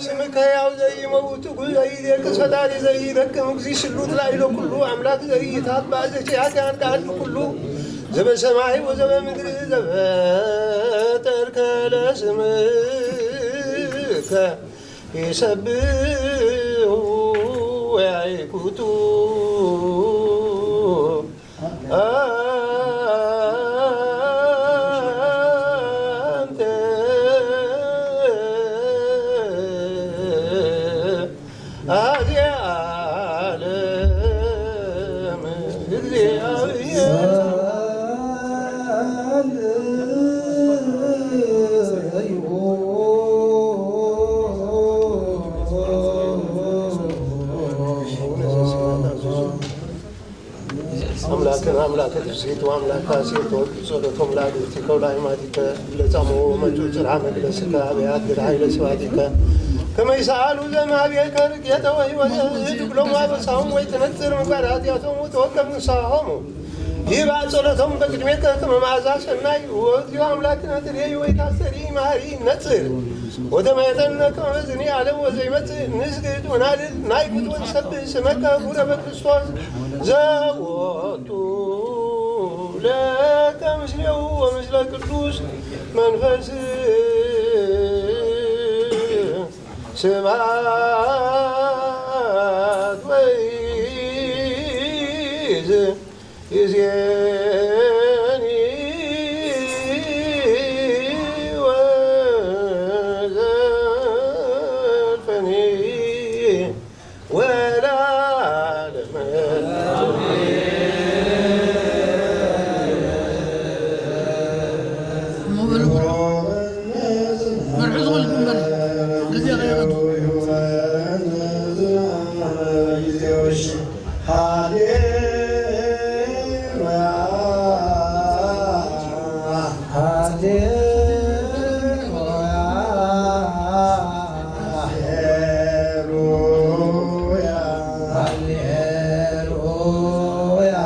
ስምከ ያው ዘይመውት ጉ ዘይደቅስ ፈጣሪ ዘይደክም እግዚእ ስሉጥ ላዕለ ኩሉ ኣምላክ ዘይታባእ ዘኪያት ያንቃል ኩሉ ዘበሰማይ ወዘበምድሪ ዘፈጠርከ ለስምከ ይሰብሑ ወያይኩቱ አንተ አዜ ዓለም እግዚአብሔር። ኣምላክን ኣምላክ ትፍስሒት ወኣምላክ ካሴት ወርቂ ጸሎቶም ለአግብርቲከ ወለአይማቲከ ለጻምኡ መጹ ጽርዓ መግለስከ አብያት ግዳ ኃይለ ስብሐቲከ ከመ ይሰአሉ ዘእምአቤከ ርድኤተ ወሕይወተ ትብሎም አበሳሆሙ ወይትነጽር ምግባረ ኃጢአቶሙ ወተወከፍ ንስሐሆሙ። ይብአ ጸሎቶም በቅድሜከ ከመ መዓዛ ሰናይ ወእግዚኦ አምላክነ ትሬኢ ወይታስተርኢ መሐሪ ነጽር። ወተመየጠነ ከመ በዝኒ ዓለም ወዘይመጽእ ንስግድ ወናልል ናይኩት ወንሰብህ ስመከ ክቡረ በክርስቶስ ዘወቱ ለከ ምስሌሁ ወምስለ ቅዱስ መንፈስ ስብሐት ወይዝ ይዜኒ ወዘልፈኒ ወለዓለመ። መርሑ ዝኾነ ግንባር ግዜ ኸይረቱ። ሃሌሉያ፣ ሃሌሉያ፣ ሃሌሉያ፣ ሃሌሉያ።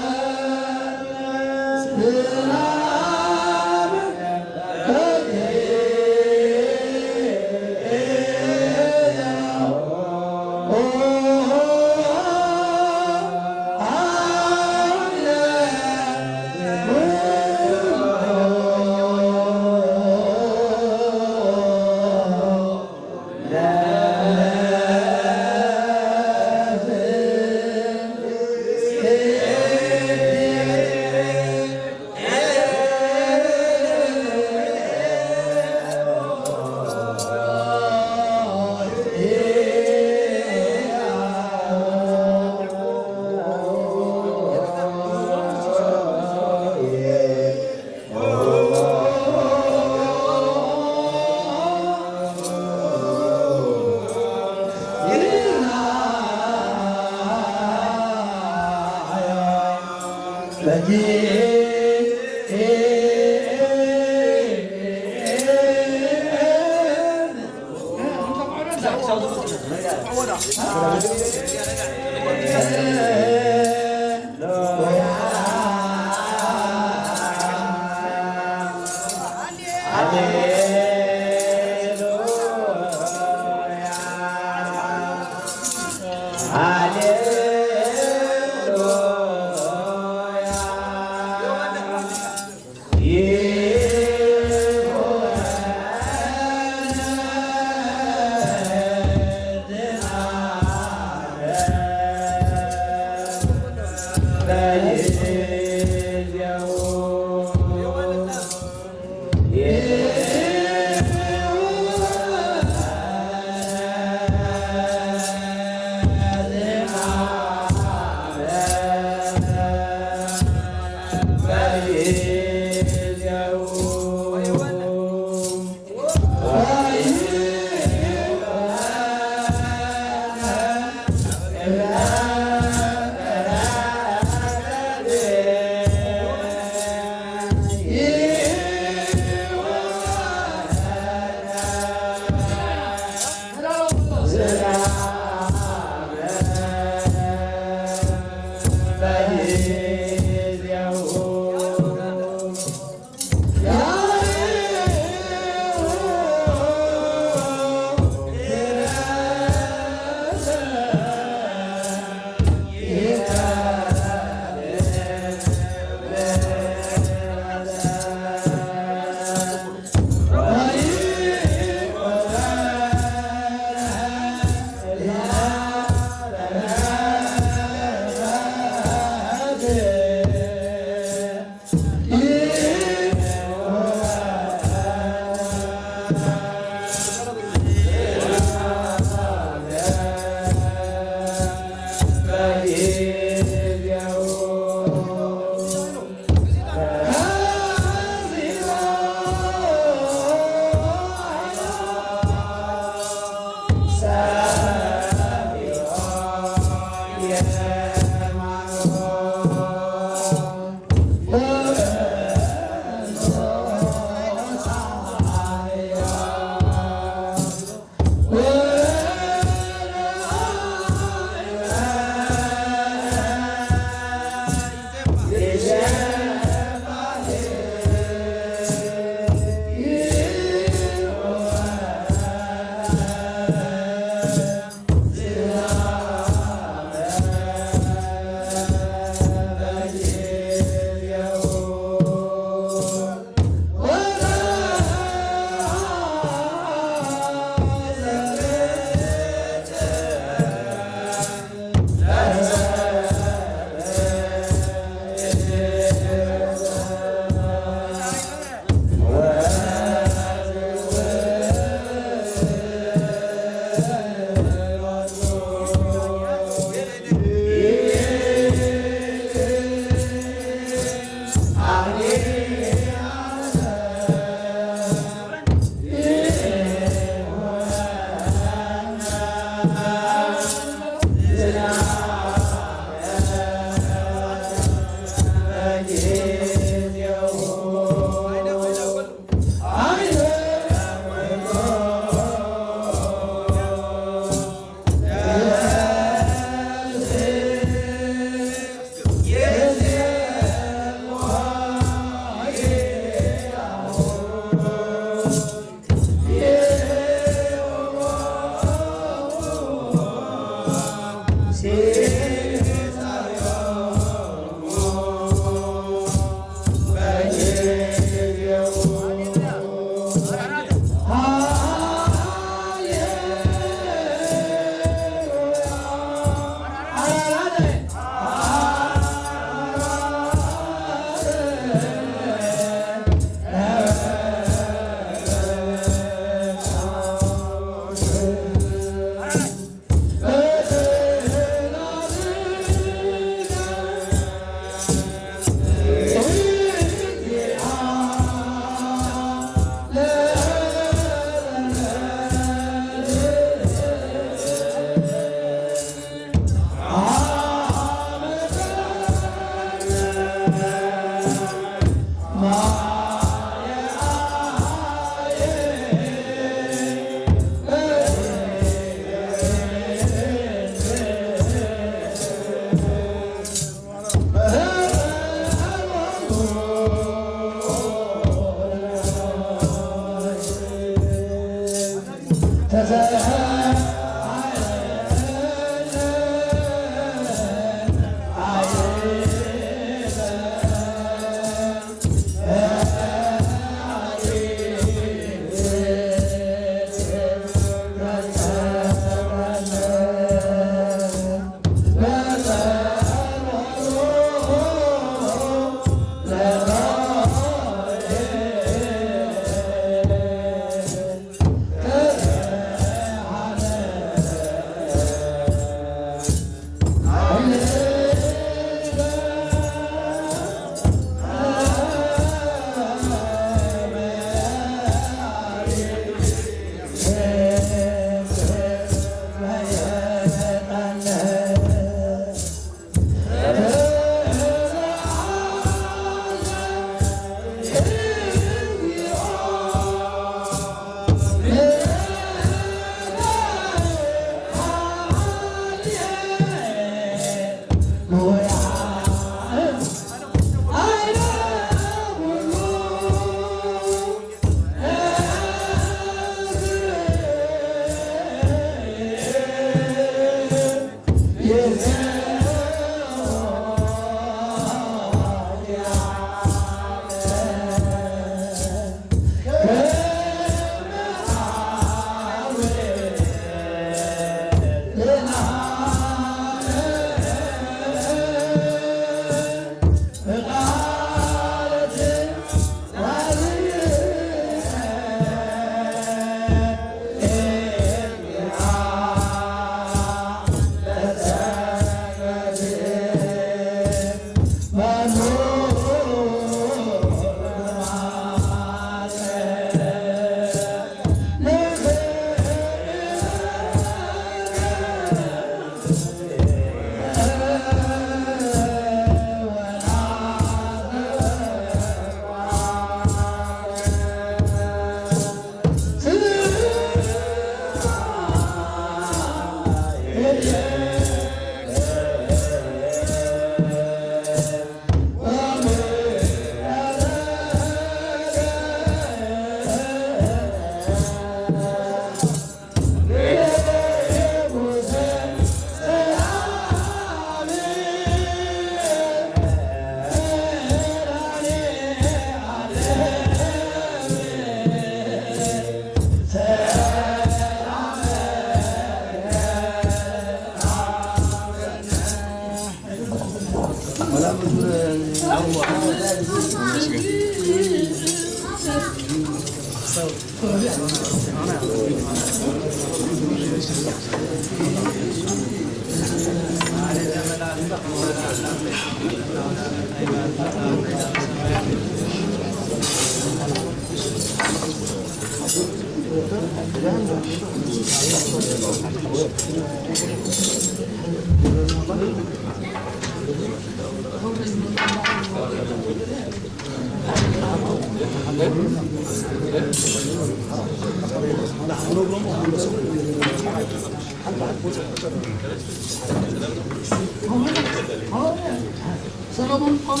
ሰለሞን ቆም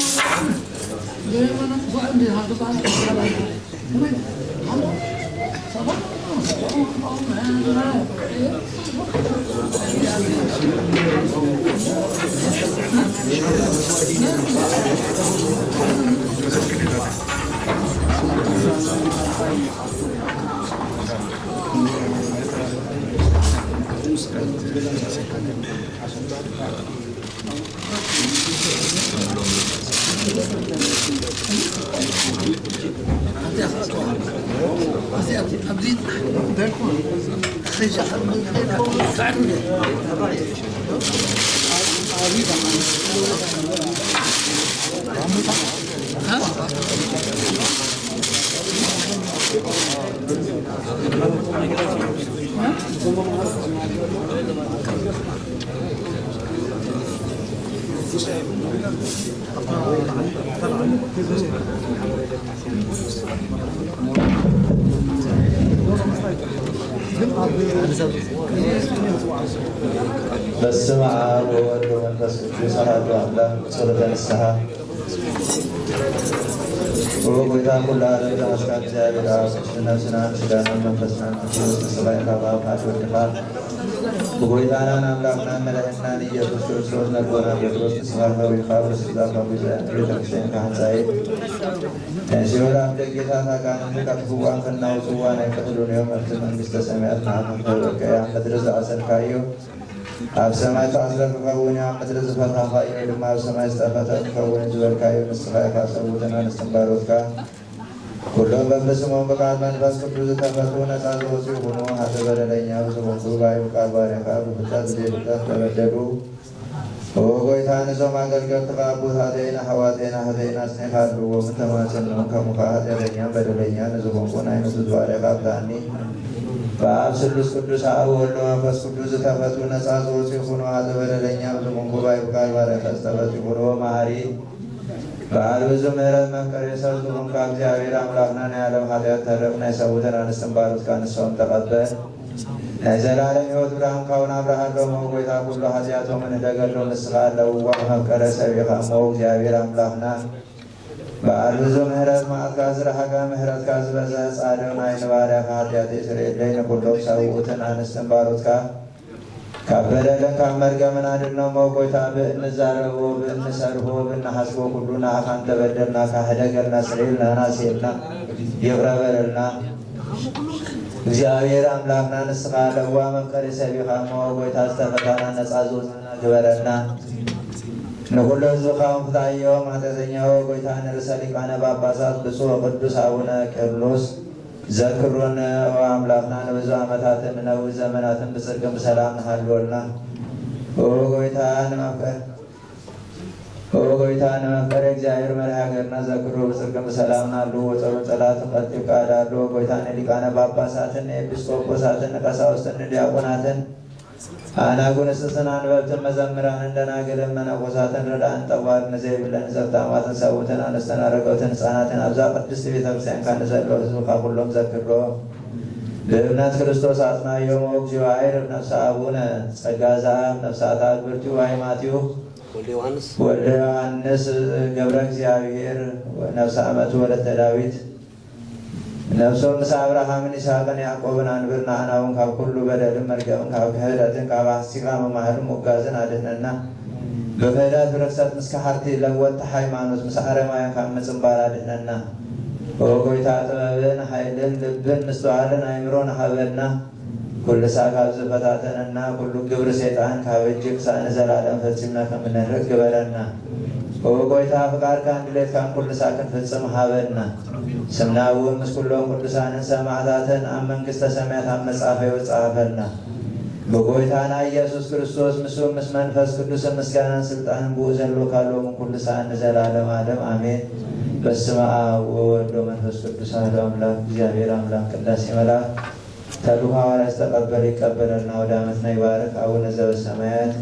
ዘይመነ ጉዕ እንዲህ አግባን በስመ አብ ወወልድ ወመንፈስ ቅዱስ አሐዱ አምላክ። ጸሎተ ንስሐ። ኦ ጎይታ ኩሉ ዓለም ዝሓዝካ እግዚኣብሔር ኣብ ነፍስናን ስጋናን መንፈስናን ቅዱስ ንስኻ ኢኻ። ብኣብ ሓደ ወድኻ ብጎይታናን ኣምላኽናን መድሓኒትናን ኢየሱስ ክርስቶስ ነቦና ጴጥሮስ ንስኻ ከዊኻ ብስጋ ከዊዘ ቤተክርስቲያን ካህንፃይት ናይ ሲኦል ኣብ ደጌታት ኣጋንንት ከጥፍዋን ከናውፅዋን ኣይክእሉን እዮም። ኣብቲ መንግስተ ሰማያት ንዓኻ ክህበካ እየ። ኣብ ምድሪ ዝኣሰርካዮ ኣብ ሰማይ ተኣስረ ክኸውን እዩ፣ ኣብ ምድሪ ዝፈታኻዮ ድማ ኣብ ሰማይ ዝተኸተ ክኸውን እዩ ዝበልካዮ ንስኻ ኢኻ። ሰብኡትን ኣንስትን ባሮትካ ኩሎም በብስሞም ብቃል መንፈስ ቅዱስ ዝተፈትሑ ነፃ ዝወፁ ይኹኑ። ሓደ በደለኛ ብዝኾንኩ ባይ ብቃል ባሪያኻ ብፍልጠት ብዘይፍልጠት ተበደሉ። ኦ ጎይታ፣ ነዞም ኣገልገልትኻ ኣቦታተይን ኣሕዋተይን ኣሕተይን ኣጽኒዕካ ኣለዎም፣ ተማጸኖም። ከምኡ ኸኣ ኃጢኣተኛን በደለኛን ንዝኾንኩ ናይ ንሱት ባሪያኻ ኣብዝሓኒ። ብኣብ ስሉስ ቅዱስ፣ ኣብ ወልድ መንፈስ ቅዱስ ዝተፈትሑ ነጻ ዝወጹ ይኹኑ። ሓደ በደለኛ ብዝኾንኩ ባይ ብቃል ባሪያኻ ዝተፈትሑ ይኹኑ። መሓሪ በዓል ብዙ ምሕረት መፍቀሬ ሰብ ዝኾንካ እግዚኣብሔር ኣምላኽና ናይ ዓለም ኃጢኣት ተርቕ ናይ ሰብኡትን ኣንስትን ባሮትካ ንሶም ተቐበል። ናይ ዘላለም ሕይወት ብርሃን ካውን ኣብርሃሎም። ኦ ጎይታ፣ ኩሉ ኃጢኣቶም ንሕደገሎም። ንስኻ ለዋህ መፍቀሬ ሰብ ኢኻ እሞ እግዚኣብሔር ኣምላኽና በዓል ብዙ ምሕረት መዓትካ ዝረሓቀ ምሕረትካ ዝበዝሐ ጻድቕ ናይ ንባርያኻ ኃጢኣት ይስረየለይ ንኹሎም ሰብኡትን ኣንስትን ባሮትካ ካብ በደልን ካብ መርገምን ኣድኖሞ። ጎይታ፣ ብእንዛረቦ፣ ብእንሰርሆ፣ ብእንሓስቦ ኩሉ ንኣኻ እንተበደልናካ ሕደገልና፣ ስረየልና፣ ናስየልና፣ ይቕረ በለልና። እግዚኣብሔር ኣምላኽና ንስኻ ለዋ መፍቀሪ ሰብ ኢኻ እሞ፣ ጎይታ፣ ዝተፈታና ነጻ ዝወጻና ግበረልና። ንኹሉ ህዝብኻ እውን ፍታዮም። ኃጢኣተኛዎ ጎይታ፣ ንርእሰ ሊቃነ ጳጳሳት ብፁዕ ቅዱስ ኣቡነ ቄርሎስ ዘክሮን ኦ ኣምላኽና ንብዙ ዓመታትን ንነዊህ ዘመናትን ብጽድቅን ብሰላም ንሃልወልና። ኦ ጎይታ ንመፍቀር ኦ ጎይታ ንመፍቀር እግዚኣብሔር መርሒ ሃገርና ዘክሮ ብጽድቅን ብሰላም ናሉ። ወጸሩን ጸላትን ቀልጢፍካ ኣዳሉ። ኦ ጎይታ ንሊቃነ ጳጳሳትን ንኤጲስቆጶሳትን ንቀሳውስትን ንዲያቆናትን ኣናጉንስትን ኣንበብትን መዘምራንን ደናግልን መነኮሳትን ረዳእን ጠዋርን ንዘይብለን ዘብታማትን ሰብኡትን ኣንስትን ኣረገውትን ህፃናትን ኣብዛ ቅድስቲ ቤተ ክርስቲያንካ ንዘለዉ ህዝብኻ ኩሎም ዘክሮ። ብእምነት ክርስቶስ ኣጽናዮም። ኦ እግዚኦ ኣይርፍ ነፍሰ ኣቡነ ጸጋ ዘኣብ ነፍሳት ኣግብርቲሁ ኣይማቲሁ ወልደ ዮሃንስ ወልደ ዮሃንስ ገብረ እግዚኣብሔር ነፍሰ ኣመቱ ወለተ ዳዊት ነፍሶም ምስ ኣብርሃምን ይስሐቅን ያዕቆብን ኣንብር። ንኣና እውን ካብ ኩሉ በደልን መርገምን ካብ ክህደትን ካብ ኣሕሲኻ ምምሃልን ምውጋዝን ኣድሕነና። ብክህደት ብርክሰት ምስ ከሓድቲ ለወጥቲ ሃይማኖት ምስ ኣረማውያን ካብ ምጽንባር ኣድሕነና። ኦ ጎይታ ጥበብን ሓይልን ልብን ምስትውዓልን ኣእምሮን ሃበና። ኩሉ ሳዕ ካብ ዝፈታተነና ኩሉ ግብሪ ሰይጣን ካብ እጅ ክሳዕ ንዘላለም ፈጺምና ከም እንርቅ ግበረና። ኦ ጎይታ ፍቃድካን ድሌትካን ኩሉ ሳዕ ክንፍጽም ሃበና። ስምና እውን ምስ ኩሎም ቅዱሳንን ሰማዕታትን ኣብ መንግስተ ሰማያት ኣብ መጻፈዮ ጸሓፈልና። ብጎይታና ኢየሱስ ክርስቶስ ምስኡ ምስ መንፈስ ቅዱስን ምስጋናን ስልጣንን ብኡ ዘሎ ካሎምን ኩሉ ሳዕን ንዘላለም ዓለም ኣሜን። በስመ ኣብ ወወልድ ወመንፈስ ቅዱስ ኣሐዱ ኣምላክ። እግዚኣብሔር ኣምላክ ቅዳሴ መልኣክ ተልእኮ ሐዋርያት ዝተቀበለ ይቀበለልና። ወደ ዓመትና ይባርክ። ኣቡነ ዘበሰማያት